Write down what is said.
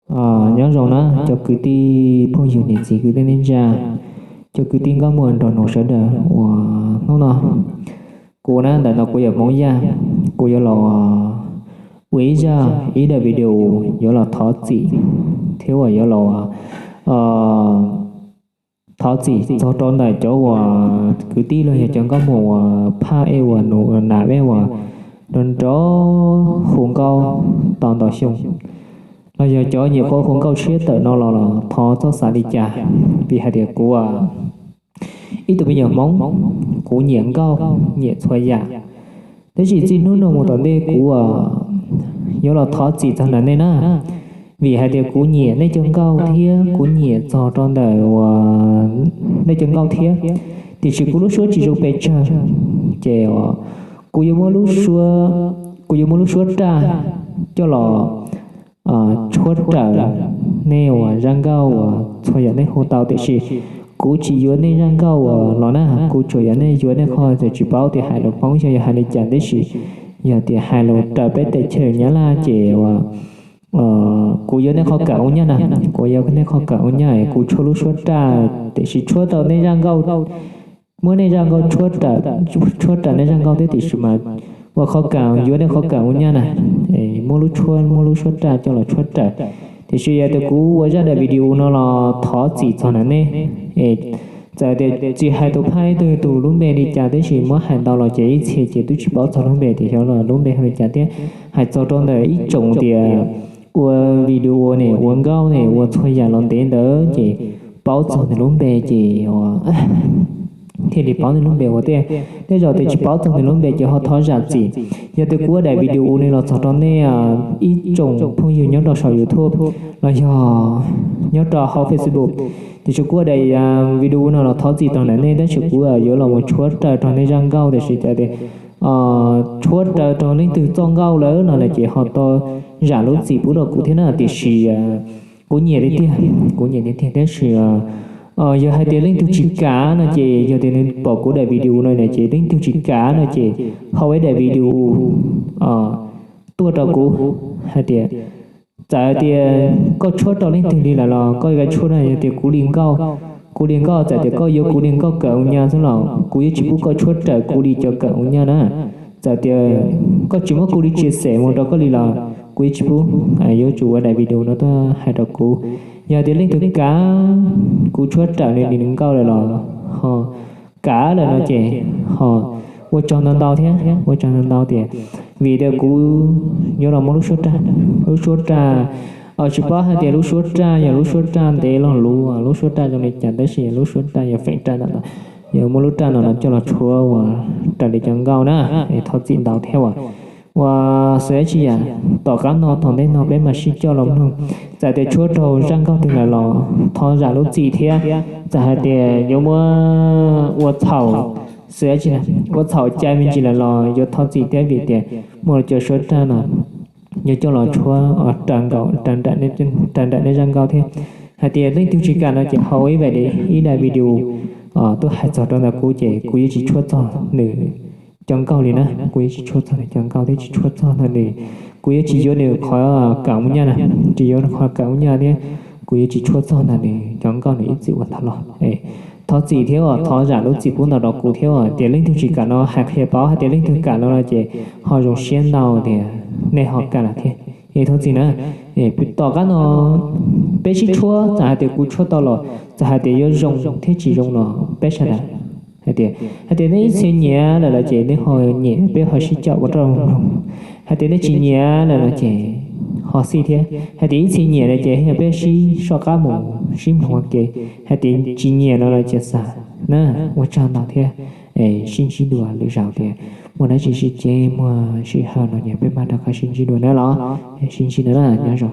Nyob zoo na cov kwv tij phooj ywg niam txiv kwv tij neej tsa, cov kwv tij nkauj muam nraug nus sawv daws uas hnub no kuv na ntawm no kuv yog Hmoob Yaj, kuv yuav los ua ib zaj ib daim video yuav los thov txim thiab uas yuav los thov txim txog rau ntawm cov uas kwv tij los yog cov nkauj muam uas phaj ej uas nus uas nas ej uas nrov nrov hu nkauj tau ntau xyoo, los yog cov nyuam qhuav hu nkauj tshiab tawm no los los thov txhob xav li cas, vim hais tias kuv ib tug me nyuam Hmoob, kuv nyiam nkauj nyiam txhua yam. Tab sis txij hnub no mus tom ntej kuv yuav los thov txim txog ntawm nej na, vim hais tias kuv nyiam nej cov nkauj thiab kuv nyiam txog rau ntawm uas nej cov nkauj thiab, tiam sis kuv lub suab tsis zoo pes tsawg, ces kuv yuav muab lub suab, kuv yuav muab lub suab raj coj los tshuab raws nej uas zaj nkauj uas txhua yam nej hu tau, tiam sis kuv tsis yuav nej zaj nkauj uas los na, kuv tsuas yog nej yuav nej qhov tias tsis paub tias hais lus Hmoob xyov yog hais li cas, tab sis yog tias hais lus raws peb teb chaws Nyab Laj ces uas kuv yuav nej qhov kawm ua nyaj na, kuv yuav nej qhov kawm ua nyaj, kuv tshuab lub suab raj, tiam sis tshuab tau nej zaj nkauj, muab nej zaj nkauj tshuab raws nej zaj nkauj thiab, tiam sis mas ua qhov kawm yuav nej qhov kawm ua nyaj na, muab lub tshuab, muab lub suab raj coj los tshuab raws. Tiam sis yog tias kuv ua zaj daim video no los thov txim txog ntawm nej, txawm tias tsis hais tus phaj ej tus lub npe li cas, tab sis muab hais ntau los ces ib txhia ces twb tsis paub txog lub npe, tias xyov los lub npe hu li cas thiab. Hais txog rau ntawm ib tsoom tias ua video ne, ua nkauj ne, ua txhua yam los ntev ntawd ces paub txog nws lub npe ces thiaj li paub nws lub npe ua tej. Tej zaum tias tsis paub txog nws lub npe ces ho thov zam txim. Yog tias kuv ua daim video no los txog rau nej ib tsoom phooj ywg nyob rau saum YouTube los yog nyob rau hauv Facebook, tiam sis kuv ua daim video no los thov txim rau ntawm nej, tab sis kuv yuav los mus tshuab raws rau nej zaj nkauj, tiam sis cov tias tshuab raws rau leej twg txoj nkauj lawm no na ces ho tau zam lub txim pub rau kuv thiab na, tiam sis kuv nyiam li tiag, kuv nyiam li tiag, tab sis yog hais tias leej twg tsis kam no ces yog tias nws pom kuv daim video no na ces leej twg tsis kam no ces ho ua ib daim video tuaj rau kuv hais tias txawm tias koj tshuab rau leej twg li lawm los koj yuav tshuab na, yog tias kuv li nkauj, kuv li nkauj, txawm tias koj yuav kuv li nkauj kawm ua nyaj xwb los kuv yuav tsis pub koj tshuab raws kuv li cov kawm ua nyaj na. Txawm tias koj tsis muab kuv li chia sẻ mus rau koj li los kuv yuav tsis pub, yuav tsum ua daim video no tuaj hais rau kuv. Yog tias leej twg kam kuv tshuab raws nws li nkauj lawm los ho kam lawm no ces ho ua tsaug ntau ntau thiab, ua tsaug ntau ntau tias vim tias kuv yuav los muab lub suab raj, lub suab raj tsis paub hais tias lub suab raj yog lub suab raj ntev los luv, lub suab raj zoo li cas, tab sis lub suab raj yog feem raj ntawm no, yog muab lub raj no no coj los tshuab uas raws li cov nkauj na, es thov txim ntau thiab uas, uas xav tsis yam. Tom qab no tom ntej no peb mam sib coj los mloog, txawm tias tshuab raug zaj nkauj twg lawm los thov zam lub txim thiab. Txawm hais tias yuav muab ua txhaum, xav tsis, ua txhaum cai me ntsis lawm los yuav thov txim thiab, vim tias muaj cov suab raj no yuav coj los tshuab raws nkaus, raws nraim nej zaj nkauj thiab. Hais tias leej twg tsis kam no ces ho ua ib, ib daim video tuaj hais txog rau ntawm kuv ces kuv yuav tsis tshuab txog nws cov nkauj li na, kuv yuav tsis tshuab txog nws cov nkauj thiab tsis tshuab txog ntawm nws, kuv yuav tsis yuav nws qhov kam ua nyaj na, tsis yuav nws qhov kam ua nyaj thiab, kuv yuav tsis tshuab txog ntawm nws cov nkauj nws ib txwm ua ntawd los. Thov txim thiab uas thov zam lub txim pub ntau rau kuv thiab uas tias leej twg tsis kam no hais qhia paub, hais tias leej twg kam no no ces ho zoo siab ntau tias nej ho kam lawm thiab. Es thov txim na. Tom qab no peb sib tshuab, txawm hais tias kuv tshuab tau los txawm hais tias yuav zoo thiab tsis zoo no peb sawv daws hais tias, hais tias nej ib txhia nyiam lawm los ces nej ho nyiam peb ho sib coj ua roj mloog. Hais tias nej tsis nyiam lawm los ces ho xij thiab. Hais tias ib txhia nyiam lawm ces peb sib soj qab mus sib mloog ua ke. Hais tias tsis nyiam no los ces xav na, ua tsaug ntau thiab. Sib ntsib dua lwm zaus tias muaj dab tsi sib ceb muaj sij hawm no ces peb mam rov qab sib ntsib dua na los. Sib ntsib na, nyob zoo.